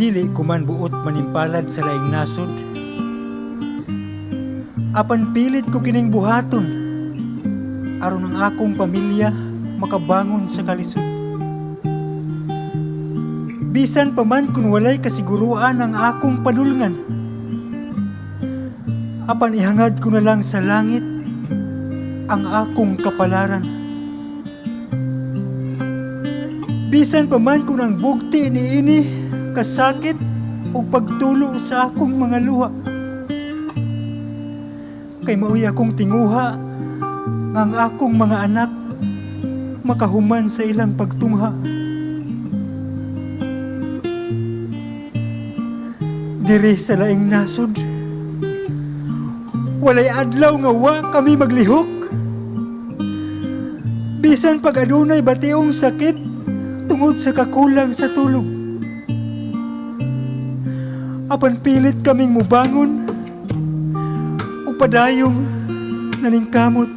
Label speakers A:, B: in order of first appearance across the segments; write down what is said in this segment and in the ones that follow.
A: Dili ko man buot manimpalad sa laing nasod. Apan pilit ko kining buhaton aron ang akong pamilya makabangon sa kalisod. Bisan pa man kung walay kasiguruan ang akong padulngan, apan ihangad ko na lang sa langit ang akong kapalaran. Bisan pa man kung ang bugti niini kasakit ug pagtulo sa akong mga luha, kay maoy akong tinguha nga ang akong mga anak makahuman sa ilang pagtungha. Diri sa laing nasod, walay adlaw nga wa kami maglihok. Bisan pag adunay bationg sakit tungod sa kakulang sa tulog. Apan pilit kaming mubangon ug padayong naningkamot.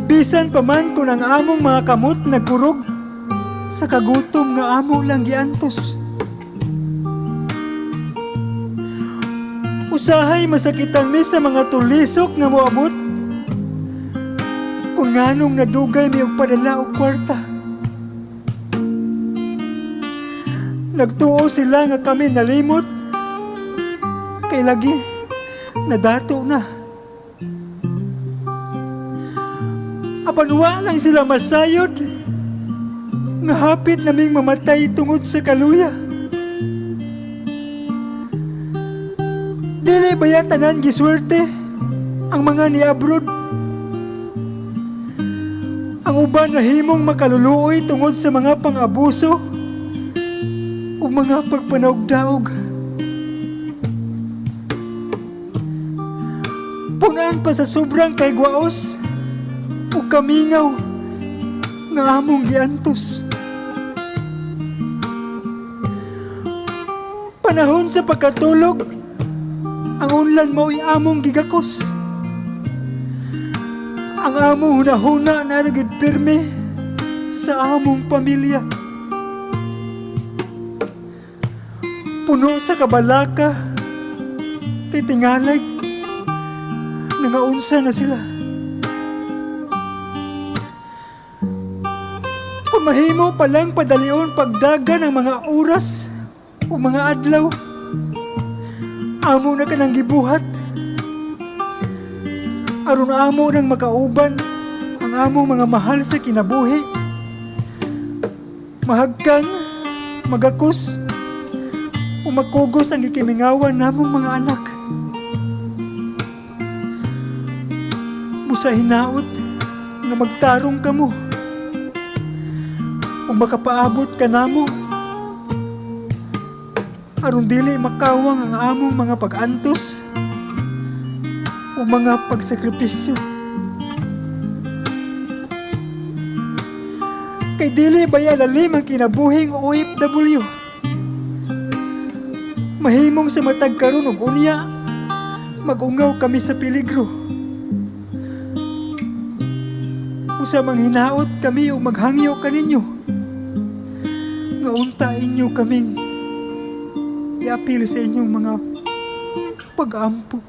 A: Bisan pa man kung ang among mga kamot nagkurog sa kagutom nga amo lang giantos. Usahay masakitan mi sa mga tulisok nga moabot kung nganong nadugay mi og padala og kwarta. Nagtuo sila nga kami nalimot kay lagi nadato na. Apan wa lang sila masayod nga hapit naming mamatay tungod sa kaluya. Dili baya tanan giswerte ang mga ni-abroad? Ang uban nahimong makaluluoy tungod sa mga pang-abuso ug mga pagpanaugdaog. Punan pa sa sobrang kaygwaos ug kamingaw nga among giantos. Panahon sa pagkatulog, ang unlan mao'y among gigakos. Ang among hunahuna naa ra gyud pirmi sa among pamilya. Puno sa kabalaka, titingalay, nangaunsa na sila. Kung mahimo pa lang padalion pagdagan ang mga oras o mga adlaw, amo na kanang gibuhat. Aron amo nang makauban ang among mga mahal sa kinabuhi. Mahagkan, magakos, o makugos ang gikimingawan namong mga anak. Busa hinaot nga magtarong kamo o makapaabot ka namo aron dili makawang ang among mga pag-antos o mga pagsakripisyo. Kay dili baya lalim ang kinabuhing OFW. Mahimong sa matag karon og unya, mag-ungaw kami sa peligro. Usa manghinaot kami o maghangyo kaninyo nga unta inyo kaming iapil sa inyong mga pag-ampo.